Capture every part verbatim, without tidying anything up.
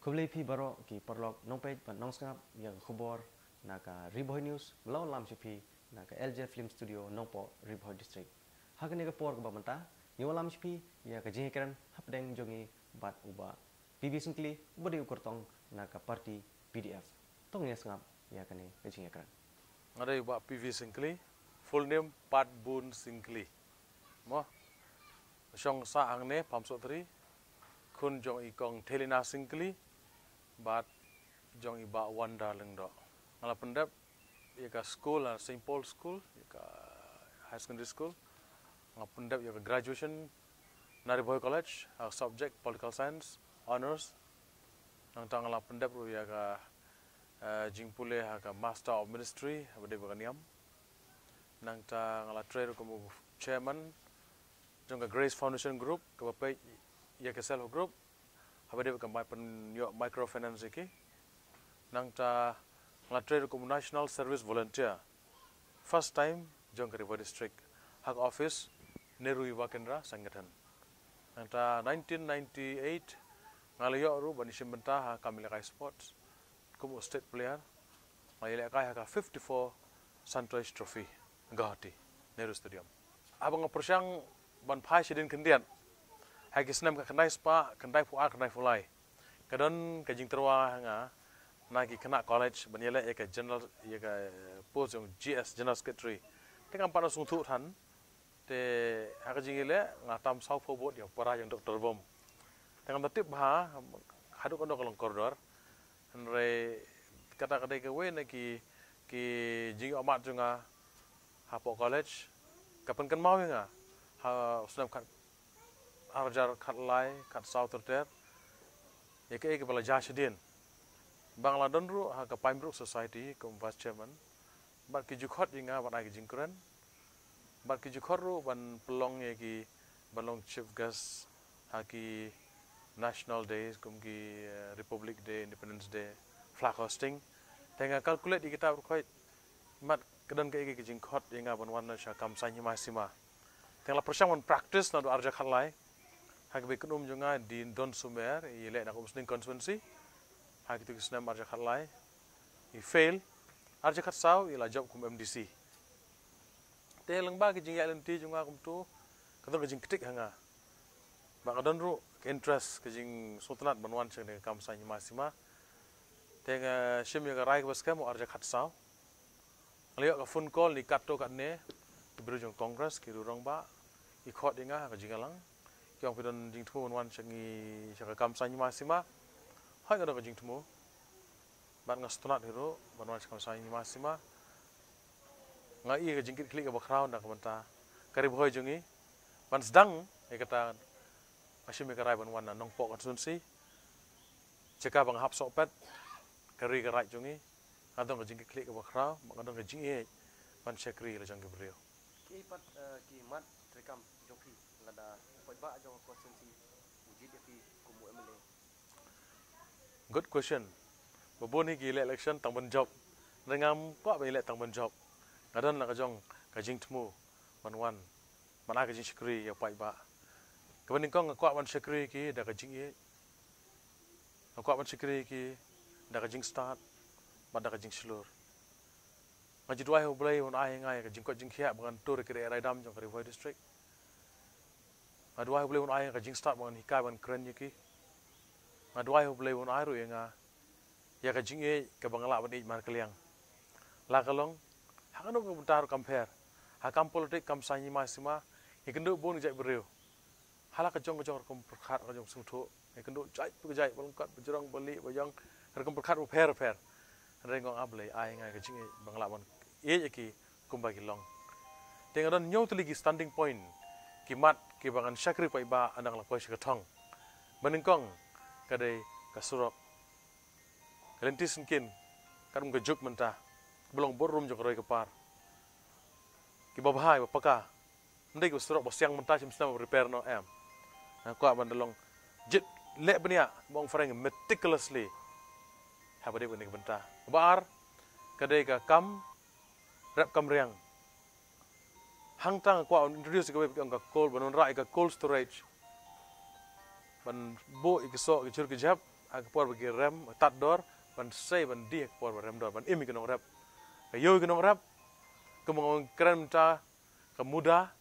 Khublei phi baroh ki paralok nongpeit bad nongsngap ïa ka khubor na ka Ri Bhoi News, ba la wan lam sha phi na ka L J Film Studio, Nongpoh, Ri Bhoi District. Ha kane ka por kaba mynta, ngi wan lam sha phi ïa ka jingïakren hapdeng jong ngi bad u Bah P V Syngkli, uba dei u kyrtong na ka party P D F. To ngin ïa sngap ïa kane ka jingïakren. Nga dei u Bah P V Syngkli, full name Patbun Syngkli. Mo, shong sah hangne, Pahamsohtri, khun jong i Kong Thelina Syngkli bad jong i Bah Wanda Lyngdoh. Nga la pyndep ïa ka skul, ha Saint Paul School, ïa ka high secondary school. Nga la pyndep ïa ka graduation na Ri Bhoi College, ha subject Political Science, Honours. Nangta nga la pyndep ruh ïa ka, eh, jingpule ha ka Master of Ministry, haba dei bad ka niam. Nangta nga la trei ruh kum u chairman jong ka Grace Foundation Group, kaba peit ïa ka self help group, haba dei bad ka mai pynïoh microfinance ïa ki. Nangta nga la trei ruh kum u National Service Volunteer, first time jong ka Ri Bhoi District, ha ka office Nehru Yuva Kendra, Sangathan. Nangta nineteen ninety-eight nga la ïoh ruh ban ïashim bynta ha kam ïalehkai sports kum u state player. Nga ïalehkai ha ka fifty-four Santosh Trophy, Guwahati, Nehru Stadium. Haba nga pyrshang ban phai shadien khyndiat ha ki snem khatkhyndai spah khyndaiphew ar khyndai phew lai, ka don ka jingtyrwa ha nga na ki khynnah college ban ïaleh ïa ka general, ïa ka, eh, post jong G S, General Secretary. Te ngam pat sngewthuh than. Te ha ka jingïaleh nga tam sawphew vote ïa u para jong Doctor Bom. Te ngam da tip bha haduh katno ka long kordor. Hynrei kata ka dei kawei na ki, ki jingïohmad jong nga hapoh college, ka pynkynmaw ïa nga ha u snem khat, ar hajar khatlai, khatsaw ter ter, ïa kaei kaba la jia shadien. Ba nga la don ruh ha ka Pine Brook Society kum vice chairman, bad ki ju khot ïa nga ban ai ki jingkren, bad ki ju khot ruh ban pynlong ïa ki, ban long chief guest ha ki national days kum ki, eh, Republic Day, Independence Day, flag hosting. Te nga calculate ïa kita baroh khoit, mat ka don kaei kaei ka jingkhot ïa nga ban wan sha kam saiñ hima sima. Te nga la pyrshang ban practice naduh ar hajar khatlai. Ha kaba ïakynduh jong nga Dien Don Sumer, i leh na ka Umsning constituency, ha kito ki snem ar hajar khatlai, i fail. Ar hajar khatsaw i la jop kum M D C. Te lyngba ka jingïaid lynti jong nga kumto, ka don ka jingktik ha nga. Ba ka don ruh ka interest, ka jingsngewtynnat ban wan sha kane ka kam saiñ hima sima. Te nga shim ïa ka rai kaba skhem ha ar hajar khatsaw. Nga la ïoh ka phone call na katto katne ki briew jong Congress, ki rangbah, ki khot ïa nga ha ka jingïalang, ki ong phi don jingthmu ban wan sha ngi, sha ka kam saiñ hima sima. Hooid, nga don ka jingthmu. Bad nga sngewtynnat hi ruh ban wan sha kam saiñ hima sima. Nga ïohi ka jingkitkhlieh kaba khraw na ka bynta ka Ri Bhoi jong ngi. Ban sdang ïa kata, nga shim ïa ka rai ban wan na Nongpoh constituency, jaka ba nga hap sohpet ka ri ka raij jong ngi. Nga don ka jingkitkhlieh kaba khraw, nga don ka jingïeit ban shakri la jong ki briew. Kiei pat, eh, ki mat treikam jong phi lada u paidbah jong ka constituency u jied ïa phi kum u M L A? Good question. Ba bun hi ki leh election tang ban jop. Hynrei ngam kwah ban ïaleh tang ban jop. Nga don la ka jong ka jingthmu ban wan, ban ai ka jingshakri ïa u paidbah. Kaba nyngkong nga kwah ban shakri ïa ki da ka jingïeit. Nga kwah ban shakri ïa ki da ka jingstad bad da ka jingshlur. Nga ju duwai ha U Blei un ai ïa nga ïa ka jingkoit jingkhiah ba ngan tur ïa ki rieh rai dam jong ka Ri Bhoi District. Nga duwai ha U Blei un ai ïa nga ka jingstad ba ngan hikai, ban kren ïa ki. Nga duwai ha U Blei un ai ruh ïa nga ïa ka jingïeit kaba nga lah ban ïeit markylliang. La ka long, ha kano ka bynta ruh kam pher. Ha kam politik, kam saiñ hima sima, ïakynduh bun ki jait briew ha la ka jong ka jong rukom pyrkhat, ka jong sngewthuh. Ïakynduh jait pa jait, ba lyngkot, ba jrong, ba lieh, ba ïong, rukom pyrkhat bapher bapher. Hynrei nga ong, A Blei, ai nga ka jingïeit ba nga lah ban ïeit ïa ki kumba ki long. Te nga don hynñiew tylli ki standing point, ki mat kiba ngan shakri paidbah ynda nga la poi sha ka thong. Ba nyngkong ka dei ka surok, ka lynti syngkien, katkum ka juk mynta, ba long bor rum jong ka roi ka par, kiba bha, ba paka. Ym dei ka surok ba siang mynta shim snem ba repair noh, em. Nga kwah ban da long jied leh bniah, ba ong phareng meticulously, haba dei kane ka bynta. Ba ar ka dei ka kam rep kam riang. Hangta nga kwah introduce ïa kawei ba ki ong ka cold, ban wanrah ïa ka cold storage, ban buh ïa ki soh, ki jhur ki jhep, Ha ka por ba ki rem tad dor, ban sei ban die ha ka por ba rem dor, ban im ïa ki nongrep. Ka ïew ïa ki nongrep, kumba nga ong kren mynta, ka MUDA,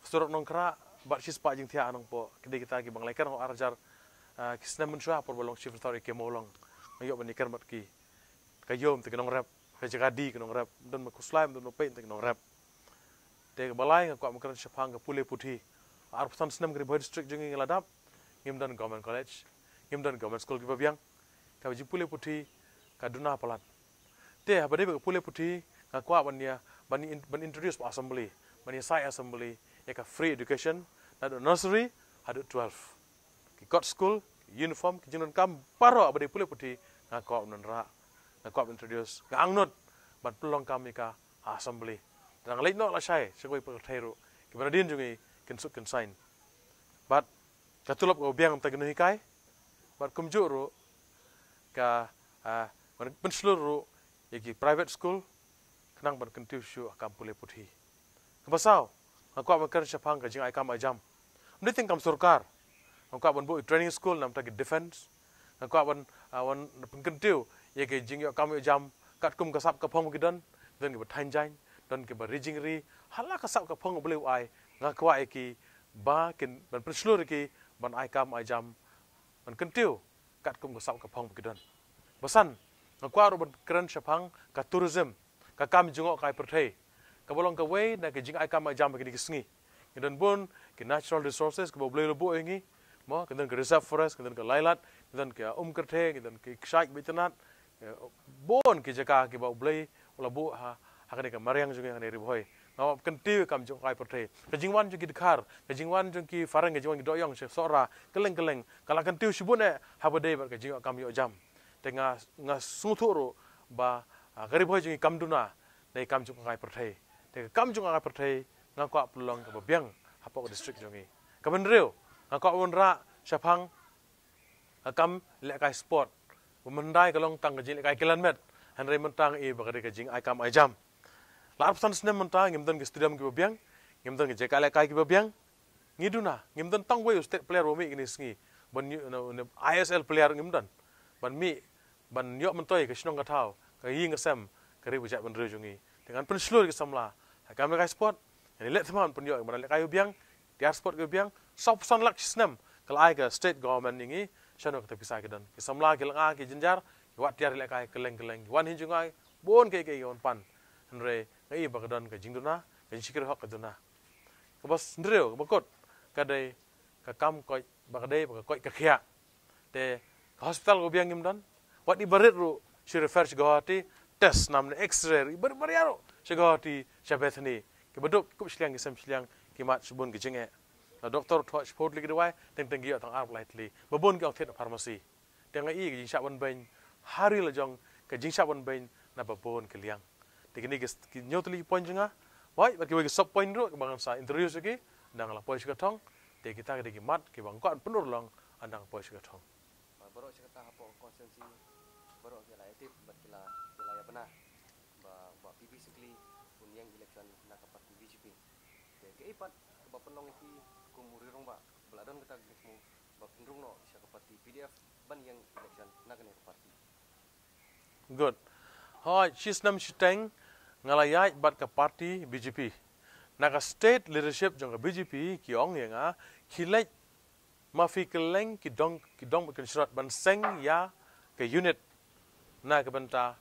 surok Nongkhrah, bad shispah jingthiah ha Nongpoh, ki dei kita kiba nga la ïakren ha u ar hajar, ah, ki snem mynshuwa ha por ba long Chief Minister ïa ki Mawlong. Nga ïoh ban ïakren bad ki. Ka ïew mynta ki nongrep, ka jaka die ki nongrep, ym don ba khuslai, ym don ba peit mynta ki nongrep. Te kaba lai nga kwah ban kren shaphang ka pule puthi. Arphew san snem ka Ri Bhoi District jong ngi nga la dap, ngim don government college, ngim don government school kiba biang. Kaba jingpule puthi ka duna palat. Te haba dei ba ka pule puthi nga kwah ban ïa, ban in-, ban introduce ha assembly, ban ïa sa ha assembly ïa ka free education naduh nursery haduh twelve. Ki kot skul, ki uniform, ki jingdonkam baroh haba dei pule puthi, nga kwah ban rah, nga kwah ban introduce, nga angnud ban pynlong kam ïa ka ha assembly. Te nga leit noh lashai sha kiwei pat ki pyrthei ruh, kiba nadien jong ngi kin suk kin sign. Bad ka tulop kaba biang mynta ki nonghikai, bad kumjuh ruh ka, ah, ban pynshlur ruh ïa ki private school, khnang ban kyntiew shuh ha kam pule puthi. Kaba saw, nga kwah ban kren shaphang ka jingai kam ai jam. Ym dei tang kam sorkar. Nga kwah ban buh training school namar ki defense. Nga kwah ban, ah, wan pynkyntiew ïa ka jingïoh kam ïoh jam katkum ka sap ka phong ba ki don, don kiba thaiñ jaiñ, don kiba ri jingri, ha la ka sap ka phong ba U Blei u ai, nga kwah ïa ki ba kin ban pynshlur ïa ki ban ai kam ai jam, ban kyntiew katkum ka sap ka phong ba ki don. Ba san, nga kwah ruh ban kren shaphang ka tourism, ka kam jngohkai pyrthei, kaba long kawei na ka jingai kam ai jam ha kine ki sngi. Ngi don bun ki natural resources kiba U Blei u la buh ïa ngi. Mo, ngi don ka reserve forest, ngi don ka lailat, ngi don ka um kyrthei, ngi don ki kshaid ba itynnad, eh, bun ki jaka kiba U Blei u la buh ha, ha kane ka mariang jong ngi, ha kane Ri Bhoi. Nga kwah ban kyntiew ïa ka kam jngohkai pyrthei. Ka jingwan jong ki dkhar, ka jingwan jong ki phareng, ka jingwan ki dohïong sha Sohra, kylleng kylleng, ka la kyntiew shibun eh haba dei bad ka jingïoh kam ïoh jam. Te nga, nga sngewthuh ruh ba, ah, ka Ri Bhoi jong ngi kam duna na ka kam jngohkai pyrthei. Te ka kam jngohkai pyrthei nga kwah pynlong kaba biang hapoh ka district jong ngi. Kaba hynriew, nga kwah ban rah shaphang ka kam lehkai sport. Ba mynta ka long tang ka jinglehkai kylla met, hynrei mynta nga i ba ka dei ka jingai kam ai jam. La arphew san snem mynta ngim don ki stadium kiba biang, ngim don ki jaka lehkai kiba biang. Ngi duna, ngim don tang wei u state player ba mih kine ki sngi ban ïoh, na, na I S L player ngim don ban mih, ban ïoh myntoi ka shnong ka thaw, ka ïing ka sem, ka ri bad ka jaitbynriew jong ngi. Te ngan pynshlur ïa ki samla ha ka kam lehkai sport. Ngan ïaleh thma ban pynïoh ïa ki madan lehkai ba biang, tiar sport kiba biang. Sawphew san lak shi snem ka la ai ka state government ïa ngi. Shano kata ki pisa ki don? Ki samla ki lynga ki jynjar, ki wad tiar lehkai kylleng kylleng, ki wan hi jngai, bun kiei kiei ki wan pan. Hynrei nga i ba ka don ka jingduna, ka jingshakri hok ka duna. Kaba hynriew, kaba kut, ka dei ka kam koit, ba ka dei ba ka koit ka khiah. Te ka hospital kaba biang ngim don. Wat i barit ruh shu refer sha Guwahati, test namar ne X-ray ruh i barit baria ruh sha Guwahati, sha Bethany. Kiba duk ki kup shiliang, ki sem shiliang, ki mad shibun ki jingeh. La doktor thoh shiphew tylli ki dawai, teng teng ki ïoh tang ar bad lai tylli. Ba bun ki ong thied na pharmacy. Te nga i ka jingshah ban beiñ ha ri la jong, ka jingshah ban beiñ na ba bun ki liang. Te kine ki, ki hynñiew tylli ki point jong nga. Wai, bad kiwei ki sub point ruh kiba ngan sa introduce ïa ki ynda nga la poi sha ka thong. Te kita ki dei ki mat kiba nga kwah ban pynurlong ynda nga poi sha ka thong. Baroh shi katta hapoh constituency, baroh ki la ïa tip bad ki la, ki la ïa bna ba, ba P B Syngkli un ïeng election na ka party B J P. Te kaei pat kaba pynlong ïa phi kum u Ri Rangbah ba la don kata ka jingthmu ba phin rung noh sha ka party P D F ban ïeng election na kane ka party? Good. Hooid, shi snem shiteng nga la ïaid bad ka party B J P. Na ka state leadership jong ka B J P ki ong ïa nga, khie leit ma phi kylleng ki dong, ki dong bad kynshrot ban seng ïa ka unit na ka bynta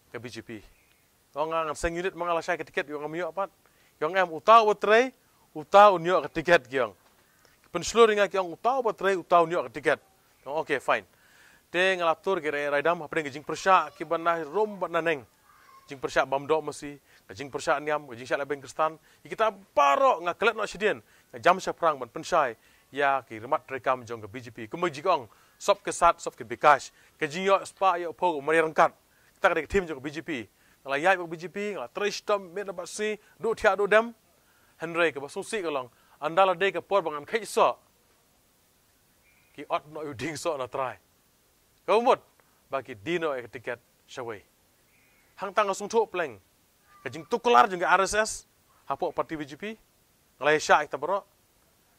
ka B J P. Ong nga ngan seng unit ma nga lashai ka tiket, ïoh ngam ïoh pat. Ïoh em, uta uba trei, uta un ïoh ka tiket ki ong. Pynshlur ïa nga ki ong uta uba trei, uta un ïoh ka tiket. Ong okay, fine. Te nga la tur ki re raidam hapdeng ki jingpyrshah kiba na rum bad na neng. Jingpyrshah bam doh masi, ka jingpyrshah niam, ka jingshah lehbeiñ khristan. Ïa kita baroh nga klet noh shadien, nga jam shaphrang ban pynshai ïa ki mat treikam jong ka B J P. Kumba ji ki ong, sob ke sat, sob ke bikash. Ka jingïoh spah ïoh phew ka mariang ryngkat. Kata ka dei ka theme jong ka B J P. Nga la ïaid bad ka B J P, nga la trei shitom miet bad sngi, duh thiah duh dem. Hynrei kaba sngewsih ka long, ynda la dei ka por ba ngan kheit soh, ki ot noh ïa u dieng soh na trai. Kaba mut ba ki die noh ïa ka tiket shawei. Hangta nga sngewthuh pleng ka jingtuklar jong ka R S S hapoh party B J P. Nga la ïa shah ïa kita baroh.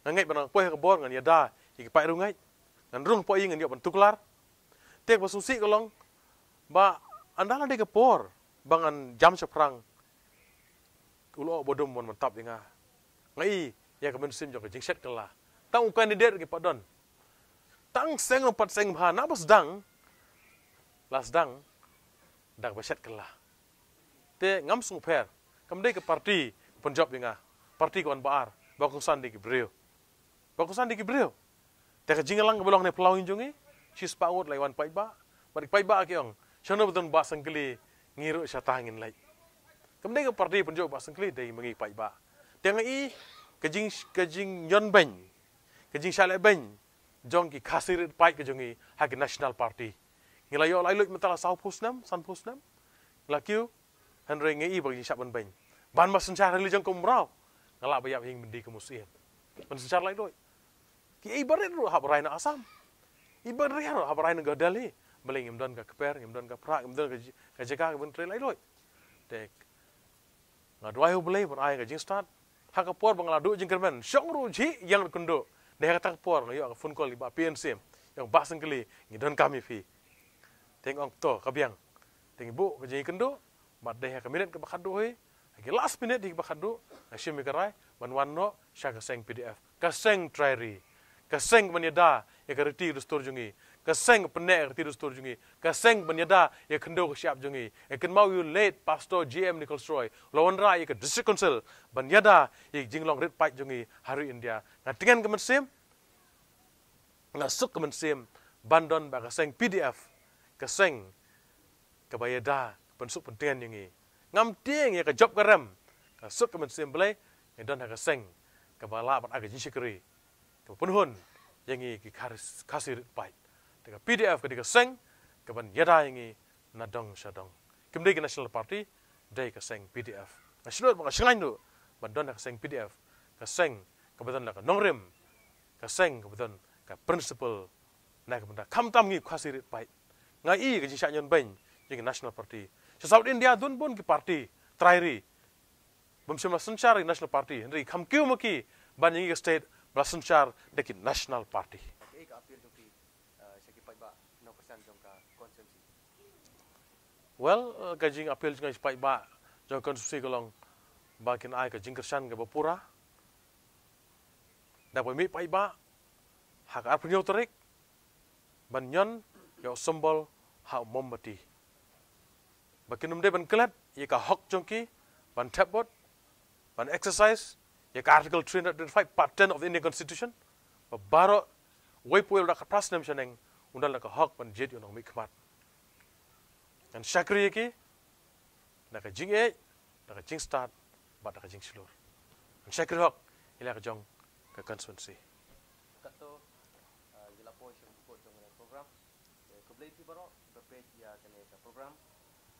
Nga ngeit ba ngan poi ha ka bor ngan ïada ïa ki paid riewngeit. Ngan rung hapoh ïing, ngan ïoh ban tuklar. Te ba sngewsih ka long ba ynda la dei ka por ba ngan jam shaphrang, u lyoh ba dum mon ban tap ïa nga. Nga i ïa ka mynsiem jong ka jingshet kylla. Tang u candidate ruh ki pat don. Tang seng ruh pat seng bha, na ba sdang, la sdang da kaba shet kylla. Te ngam sngewpher. Kam dei ka party ka pynjop ïa nga. Party ka wan ba ar, ba kongsan da ki briew. Ba kongsan da ki briew. Te ka jingïalang kaba long ne phyllaw ïing jong ngi, shispah ngut la wan paidbah. Bad ki paidbah ki ong, shano ba don Bah Syngkli, ngi ruh shata ngin leit. Kam dei ka party pynjop Bah Syngkli, dei ma ngi paidbah. Te nga i ka jing, ka jingïon beiñ, ka jingshah leh beiñ jong ki Khasi rit paid ka jong ngi ha ki national party. Ngi la ïoh laitluid mynta la sawphew snem, sanphew snem. Ngi la kiew, hynrei nga i ba ka jingshah ban beiñ. Ban ba synshar ha ka liang jong ka umraw, nga lah ba ïap ha ïing byndi kum u syiem. Ban synshar laitluid. Ki ei barit ruh hap rai na Assam. Ei barit ruh hap rai na ka Delhi. Balei ngim don ka kper, ngim don ka phra, ngim don ka ji-, ka jaka kaban trei laitluid. Te nga duwai ha U Blei ban ai ka jingstad. Ha ka por ba nga la duh jingkyrmen, shong ruh jhieh, ïeng ruh kynduh. Dei ha kata ka por nga ïoh ka phone call i Bah P N Syiem. Ïa u Bah Syngkli, ngi donkam ïa phi. Te nga ong to, ka biang. Te ngi buh ka jingïakynduh, bad dei ha ka minit kaba khatduh hi, ha ki last minute hi kaba khatduh, nga shim ïa ka rai ban wan noh sha ka seng P D F, ka seng trai ri, ka seng kaban ïada ïa ka riti dustur jong ngi, ka seng pyneh ïa ka riti dustur jong ngi, ka seng ban ïada ïa ka khyndew ka shyiap jong ngi. Ïa kynmaw ïa u late Pastor J M Nichols Roy, u la wanrah ïa ka District Council ban ïada ïa ka jinglong rit paid jong ngi ha ri India. Nga tngen ka mynsiem, nga suk ka mynsiem ban don bad ka seng P D F, ka seng kaba ïada, ka pynsuk pyntngen ïa ngi. Ngam tieng ïa ka jop ka rem, nga suk ka mynsiem balei ngi don ha ka seng kaba lah ban ai ka jingshakri, kaba pynhun ïa ngi ki Khar-, Khasi rit paid. Te ka P D F ka dei ka seng kaban ïada ïa ngi na dong sha dong. Kim dei ka National Party, dei ka seng P D F. Nga shlur bad nga shngaiñ ruh ban don ha ka seng P D F, ka seng kaba don la ka nongrim, ka seng kaba don ka principle na ka bynta khamtam ngi Khasi rit paid. Nga i ka jingshah ñion beiñ jong ka National Party. Sha South India don bun ki party trai ri. Bym shym la synshar ïa ka National Party, hynrei kham kiew ma ki ban ïa ngi ka state ba la synshar da ki National Party. Kaei ka appeal jong phi, eh, sha ki paidbah nongkyrshan jong ka constituency? Well, eh, ka jingappeal jong nga sha ki paidbah jong ka constituency ka long ba kin ai ka jingkyrshan kaba pura. Da ba mih paidbah ha ka arphew hynñiew tarik ban ñion ïa u symbol ha u mombati. Ba kin ym dei ban klet ïa ka hok jong ki ban thep vote, ban exercise ïa ka Article three hundred twenty-five, Part ten of the Indian Constitution, ba baroh uwei pa uwei uba la khatphra snem shaneng un don la ka hok ban jied ïa u nongmihkhmat. Ngan shakri ïa ki na ka jingïeit, na ka jingstad, bad na ka jingshlur. Ngan shakri hok ïa la ka jong ka constituency. Katto, ah, ngi la poi sha ka mukut jong kane ka program. Te khublei phi baroh ba peit ïa kane ka program.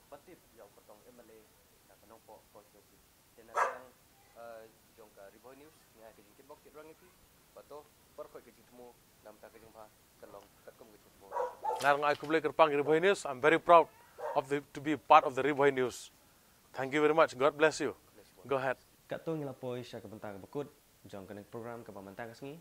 Ba tip ïa u kyrtong M L A na ka Nongpoh constituency. Te na liang, eh, jong ka Ri Bhoi News, nga ai ka jingkitbok kitrwiang ïa phi. Bad to, por khoi ka jingthmu, na ka bynta ka jingbha, ka long katkum ka jingthmu. Nga ruh nga ai khublei kyrpang ïa Ri Bhoi News. I'm very proud of the, to be part of the Ri Bhoi News. Thank you very much. God bless you. Go ahead. Katto ngi la poi sha ka bynta kaba kut jong kane ka program kaba mynta ka sngi.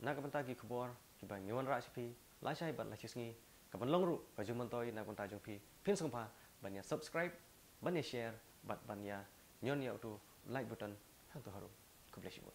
Na ka bynta ki khubor kiba ngi wanrah sha phi lashai bad lashisngi, kaban long ruh ka jingmyntoi na ka bynta jong phi, phin sngewbha ban ïa subscribe, ban ïa share, bad ban ïa ñion ïa utu like button hangto harum. Khublei shibun.